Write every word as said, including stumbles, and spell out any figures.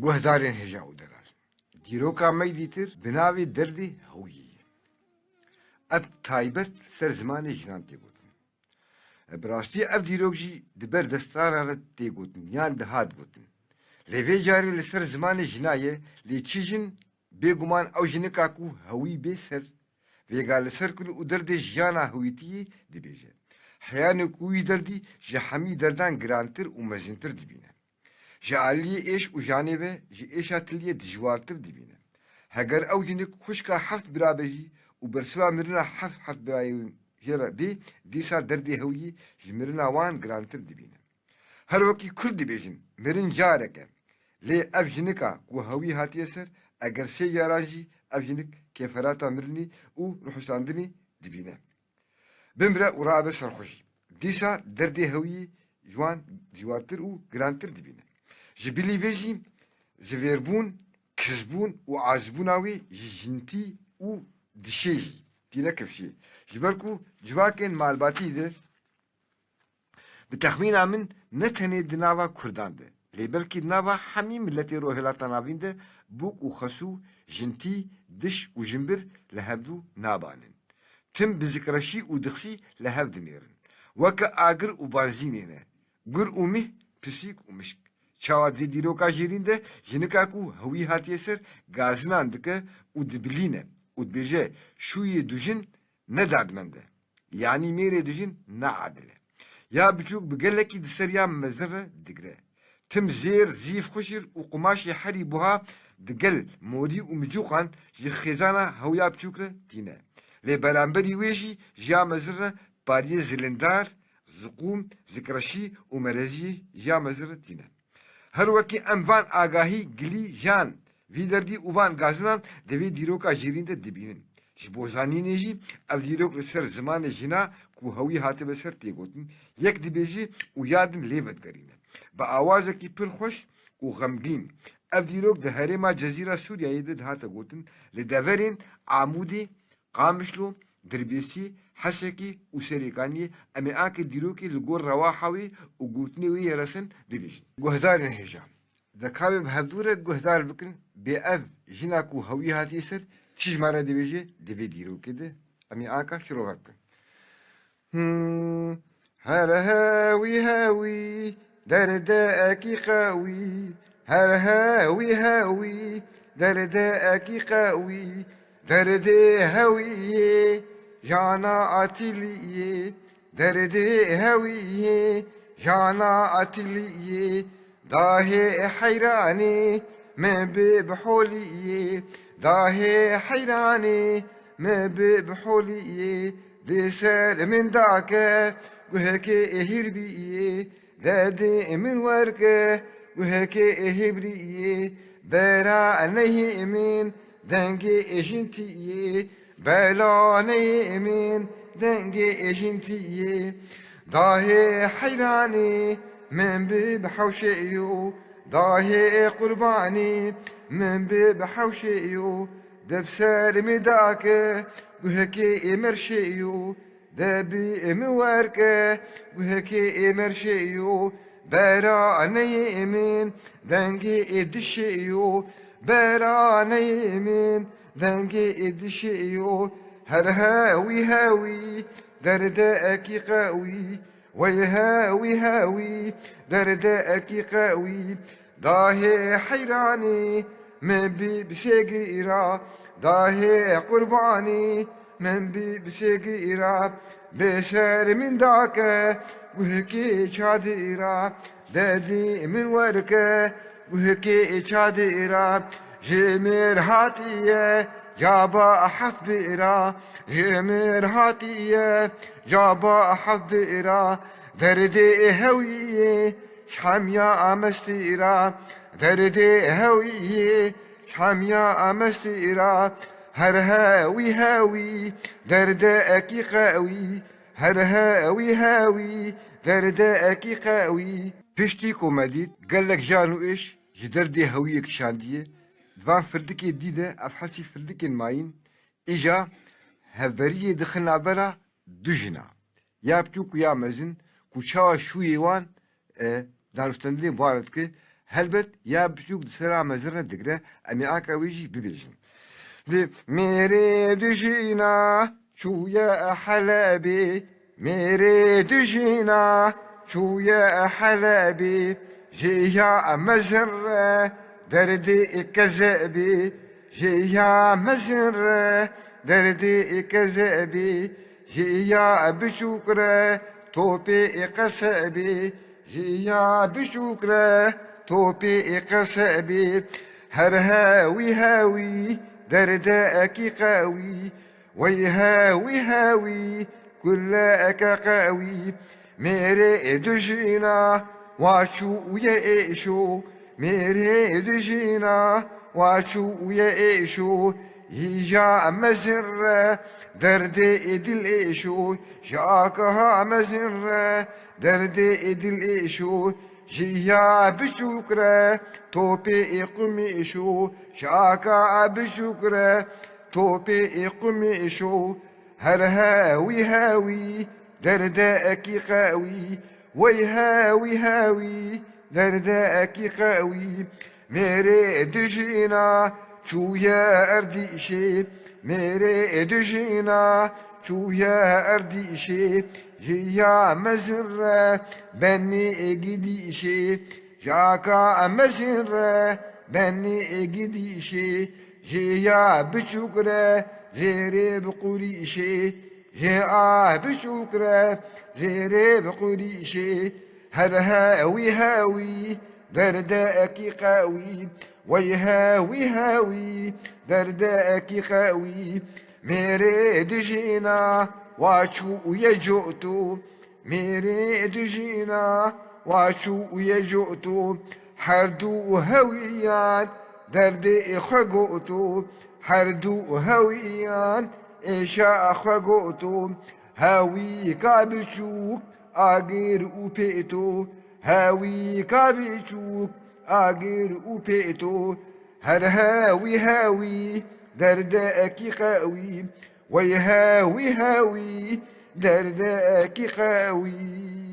Guhdarên hêja û delal. Dîroka me yî dîtir bi navê Derdê Hewiyê ye. Ev taybet ser zimanê jinan tê gotin. Bi rastî ev dîrok jî di ber destdaran re tê gotin yan dihat gotin. Lê vê carê li ser zimanê jina ye, lê çi jin, bêguman ew jinika ku hewî bê ser, vêga li ser kul û derdê jiyana hewîtiyê dibêje. Heyanê ku wî derdî ji hemî derdan girantir û mezintir dibîne. Ji aliyê êş û janê ve ji êşa tiliyê dijwartir dibîne. Heger ew jinik xwişka heft bira be jî û bersiva mirina heft heft birayê jê re bê, dîsa derdê hewiyê ji mirina wan girantir dibîne. Her wekî Kurd dibêjin, mirin carek e. Lê ev jinika ku hewî hatiye ser, eger sê caran jî ev jinik kêferata mirinî û ruhusandinî dibîne. Bimire û rabe ser xwe jî. Dîsa derdê hewiyê ji wan dîwartir û girantir dibîne. Ji bilî vê jî zivêrbûn, kizbûn û acizbûna wê ji jintî û dişê jî tîne kifşê. Ji ber ku civakên malbatî de bi texmîna min ne tenê di nava Kurdan de, lê belkî di nava hemî miletê Rojhilata Navîn de bûk û xesû, jintî, diş û jimbir li hevdû nabanin. Tim bi zikreşî û dixsî li hev dinêrin. Weke agir û banzînê ne. Gur û mih, pisîk û mişk. Çawa di vê dîroka jêrîn de jinika ku hewî hatiye ser gazinan dike û dibilîne û dibêje, şûyê dujin ne dadmend e. Yanî mêrê dijin ne adil e. Ya biçûk bi gelekî di ser ya mezin re digre. Tim zêr, zîv, xuşir û qumaşê herî buha di gel morî û micûqan ji xêzana hew ya biçûk re tîne. Lê beramberî wê jî ji ya mezin re pariyê zilindar, ziqûm, zikreşî û merezî ji ya mezin re tîne. Her wekî em van agahî gilî jan vî derdî û van gazinan di vê dîroka jêrîn de dibînin. Ji bo zanînê jî ev dîrok li ser zimanê jina ku hewî hatibe ser tê gotin, yek dibêje û ya din lê vedigerîne. Bi awazekî pir xweş û xemgîn. Ev dîrok di herêma Cezîra Sûriyeyê de dihate gotin, li deverên Amûdê, Qamişlo, Dirbêsiyê, Hesekê û Serêkaniyê. Em ê anke dîrokê li gor rewaha wê û gotinê wê yê resin bibêjin. Guhdarên hêja, deka wê bi hevdû re guhdar bikin, bê ev jina ku hewî hatiye ser, çi ji me re dibêje di vê dîrokê de, em ê anka şirovar bikin. Hmm. Her hewî hewî, derdekî qewî. Her hewî hewî, derdekî qewî. Derdê hewî yê, jana atilî yê. Derdê hewî yê, jana atilî yê. Dahê heyranê min bi biholî yê. Dahê heyranê min bi biholî yê. Di ser min dake guhekê hîrbî yê. Dedê min werke guhekê hîbrî yê. Bera neyê min dengê jintî yê. Bela neyê min dengê jintî yê. Dahê heyranê min bi bi hewşê yo. Dahê qurbanê min bi bi hewşê yo. Deb ser mi dake guhekê ê merşê yo. Debî min werke guhekê ê merşê yo. Bera neyê min dengê ê dişê yo. Bera neyê min dengê ê dişê yo. Her hewî hewî derdekî qewî. Wey hewî hewî derdekî qewî. Dahê heyranî min bî bi sêgîra. Dahê qurbanî min bî bi sêgîra. Bê ser min dake guhekê çadîra. Dedî min werke guhekê çadîra. Ji mêr hatiye caba heft bira. Ji mêr hatiye caba heft bira. Derdê hewî yê ji hemiya mestî ra. Derdê hewî yê ji hemiya mestî ra. Her hewî hewî derdekî qewî. Her hewî hewî derdekî qewî. Piştî ku me dît gelek jan û êş ji derdê hewiyê kişandiye, di van firdikê dî de ev hesî firdikên mayîn, îja hevberiyê dixin navbera du jina, ya biçûk û ya mezin, ku çawa şûyê wan, e, danûstendinê wan re dike, Helbet ya biçûk di sera mezin re digre, em ê anka wê jî bibêjin. Di mêrê dijîna çûye Helebê, mêrê dijîna çûye Helebê, jêya mezin re derdê kezebê, jêya mezin re derdê kezebê, jêya biçûk re topê qesebê, jêya biçûk re topê qesebê. Her hewî hewî derdekî qewî, wey hewî hewî kuleke qewî. Mêrê dijîna wa çûye êşo, mêrê dijîna wa çûye êşo, hîja mezin re derdê dil êşo, ji akaha mezin re derdê dil êşo, jêya biçûk re topê qumîşo, ji aka biçûk re topê qumîşo. Her hewî hewî derdekî qewî, wey hewî hewî derdekî qewî. Mêrê dijîna çûye erdîşê, mêrê dijîna çûye erdîşê, jêya mezin re benê gidîşê, ji aka mezin re benê gidîşê, jêya biçûk re zêrê bi qurîşê, jê a biçûk re zêrê bi qurîşê. Her hewî hewî derdekî qewî, wey hewî hewî derdekî qewî. Mêrê dijîna wa çûye coto, mêrê dijîna wa çûye coto, her du hewiyan derdê xwe goto, her du hewiyan êşa xwe goto. Hewîka biçûk agir û pêto, hewîka biçûk agir û pêto. Her hewî hewî derdekî qewî, wey hewî hewî derdekî qewî.